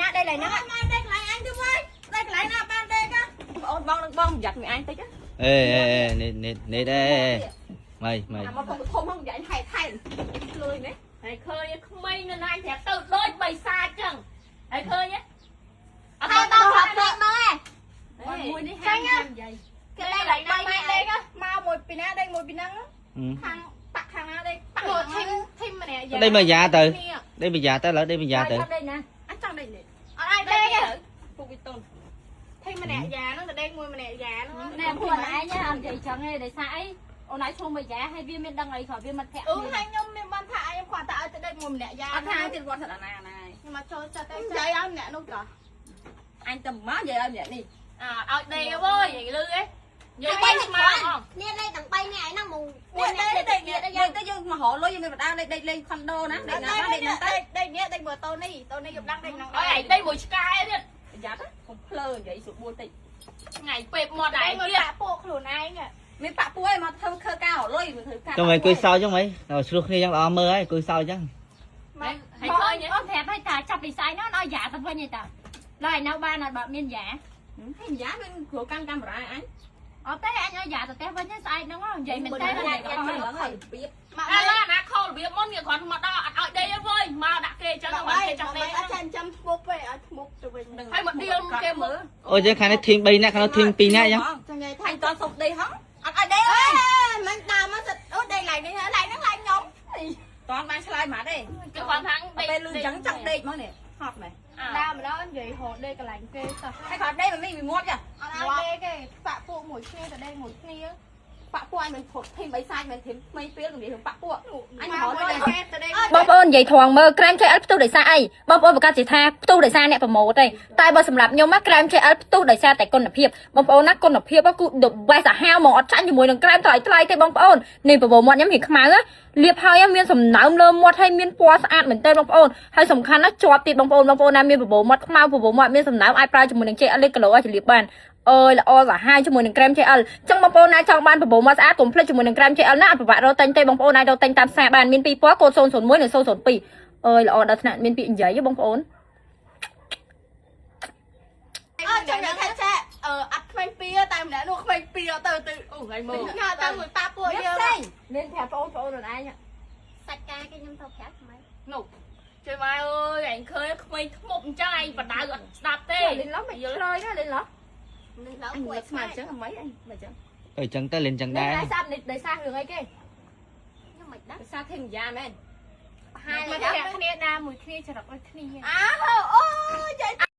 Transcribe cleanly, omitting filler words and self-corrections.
ណាដេកឡៃហ្នឹង មកដេកកន្លែងអញទៅវិញដេកកន្លែងណាបានដេកបងអូនបងនឹងបងប្រយ័ត្នមួយអញតិច អេអេអេនេះនេះនេះអេម៉ៃម៉ៃ អាមកធំធំហ្នឹងប្រយ័ត្នហែកថែលុយនេះ ហើយឃើញក្មេងនៅណាប្រាប់ទៅដូចបិសាចចឹងហើយឃើញទេអត់ ហើយបងប្រាប់ពេកមើល មួយនេះហាមហាមនិយាយ គេដេកឡៃណាម៉ែដេក មកមួយពីណាដេកមួយពីហ្នឹងខាងប៉ាក់ខាងណាដេកប៉ាក់ ពួកធីមធីមម្នាក់យ៉ាង ដេកមកយ៉ាទៅដេកមកយ៉ាទៅឡើយដេកមកយ៉ាទៅ ដេកណា អញចង់ដេកនេះ អត់ឲ្យដេកទេ ពុកវិតុន ធីមម្នាក់យ៉ាងហ្នឹងទៅដេកមួយម្នាក់យ៉ាងហ្នឹង ណែពួកឯងអត់និយាយចឹងទេដោយសារអីអូនឯងឈ្មោះមួយយ៉ាហើយវាមានដឹងអីគ្រាន់វាមិនភ័ក្រ អឺហើយខ្ញុំមានបានថាខ្ញុំគាត់តែឲ្យទៅដេកមួយម្នាក់យ៉ាង អត់ថាទៀតគាត់ស្ដាណាណា ខ្ញុំមកចូលចិត្តតែនិយាយឲ្យម្នាក់នោះតោះ អញទៅមកនិយាយឲ្យម្នាក់នេះ អើឲ្យដេកវើយនិយាយលឺឯងនិយាយបីស្មើអង គ្នាលេងទាំង3នាក់ឯហ្នឹងមក នេះដេកដេកនេះទៅយើងមករកលុយយើងមានបដាដេកដេកលេងខុនដូណាដេកណាដេកហ្នឹងទៅ ដេកនេះដេកមួយតូនេះតូនេះយប់ឡើងដេកហ្នឹង អើយឯងដេកមួយឆ្កែទៀត ប្រយ័ត្នកុំភ្លើនិយាយស្រួលតិច ថ្ងៃពេបមាត់ ដេ ឯងទៀត កមួយបាក់ពួកខ្លួនឯង មានប៉ាក់ពួយមកធ្វើខើការរលុយមកធ្វើការ ចុងមិនអង្គុយសើចចឹងហីដល់ឆ្លោះគ្នាចឹងល្អមើលហើយអង្គុយសើចចឹង ហើយឃើញទេ អូនប្រាប់ឲ្យតាចាប់ពីស្អែកនោះឲ្យយ៉ាទៅវិញឯតាឡើយនៅបានអត់បើមានយ៉ា ហើយយ៉ាមានគ្រូកាន់កាមេរ៉ាអញ អត់ទេអញឲ្យយ៉ាទៅផ្ទះវិញស្អែកហ្នឹងនិយាយមែនទេ ហ្នឹងហើយរបៀប មក ឥឡូវអាណាខលរបៀបមុនវាគ្រាន់មកដល់អត់ឲ្យដេកទេវើយមកដាក់គេអញ្ចឹង មក មក គេ គេចង់ដេក អត់ចាញ់ចាំធ្មប់ទេឲ្យធ្មប់ទៅវិញ នឹង ហើយមកដៀលគេមើល អូយើងខាងនេះធីម3នាក់ខាងនោះធីម2នាក់ចឹង ចង់និយាយថា អញតន់សុកដេកហងអត់ឲ្យដេក អេ អើយ មិនដើមមកសិតអូដេកឡៃនេះឡៃហ្នឹងឡៃខ្ញុំ តន់បានឆ្លើយមកទេ គេគាត់ថាដេក ពេលលឺអញ្ចឹងចង់ដេកមកនេះហត់មែន ដើមម្ដងនិយាយរហូតដេកកន្លែងគេសោះ ហើយគាត់ដេកមិនមានមាត់ចា អត់ឲ្យដេកទេបាក់ពួកមួយគ្នាទៅដេកមួយគ្នា ប៉ាក់ពួយអញមិនផុតធីមបីសាច់មិនធីមថ្មីពេលនិយាយរឿងប៉ាក់ពួកអញ ម រក កមួយ លុយ គេទៅដេក បងប្អូននិយាយត្រង់មើលក្រែម JL ផ្ទុះដោយសារអីបងប្អូនប្រកាសជាថាផ្ទុះដោយសារអ្នកប្រម៉ូទទេតែបើសម្រាប់ខ្ញុំណាក្រែម JL ផ្ទុះដោយសារតែគុណភាពបងប្អូនណាគុណភាពគឺ the best សាហាវហ្មងអត់ចាញ់ជាមួយនឹងក្រែមថ្លៃថ្លៃទេបងប្អូននេះបបោមាត់ខ្ញុំរៀងខ្មៅណាលាបហើយមានសំណើមលើមាត់ហើយមានពណ៌ស្អាតមែនទែនបងប្អូនហើយសំខាន់ណាជាប់ទៀតបងប្អូនបងប្អូនណាមានបបោមាត់ខ្មៅបបោមាត់មានសំណើមអាចប្រើជាមួយនឹង JL លេខគីឡូឲ្យជលាបបានអើយល្អសាហាវជាមួយនឹងក្រែម JL ចឹងបងប្អូនណាចង់បានបបោមាត់ស្អាតកុំភ្លេចជាមួយនឹងក្រែម JL ណាអត់ពិបាករកទិញទេបងប្អូនអាចរកទិញតាមផ្សារបានមានពីរពណ៌កូដ001និង002អើយល្អដល់ថ្នាក់មានពាក្យនិយាយហ៎បងប្អូន អត់ចង់និយាយថាចេះអឺអត់ក្មេងពីតែម្នាក់នោះក្មេងពីទៅទៅ អូថ្ងៃមើល ញ៉ាំទៅមួយប៉ាពួកយើង ផ្សេងមានប្រាប់បងប្អូនខ្លួនឯង សាច់ការគេខ្ញុំទៅប្រាប់ថ្មី នោះជួយម៉ែអើយឯងឃើញក្មេងធ្មប់អញ្ចឹងឯងបដៅអត់ស្ដាប់ទេ លិនឡោះមិនឆ្លើយណាលិនឡោះ នឹងឡើង អញ គួយ ស្មានអញ្ចឹងអីអញមិនអញ្ចឹង ទៅចឹងទៅលេងចឹងដែរ នេះដោយសារនេះដោយសាររឿងអីគេខ្ញុំមិនដឹង ភាសាធីមយ៉ាមែន ប្រហែល មក យ៉ា គ្នាដើមមួយគ្នាច្រកដូចគ្នា អើអូ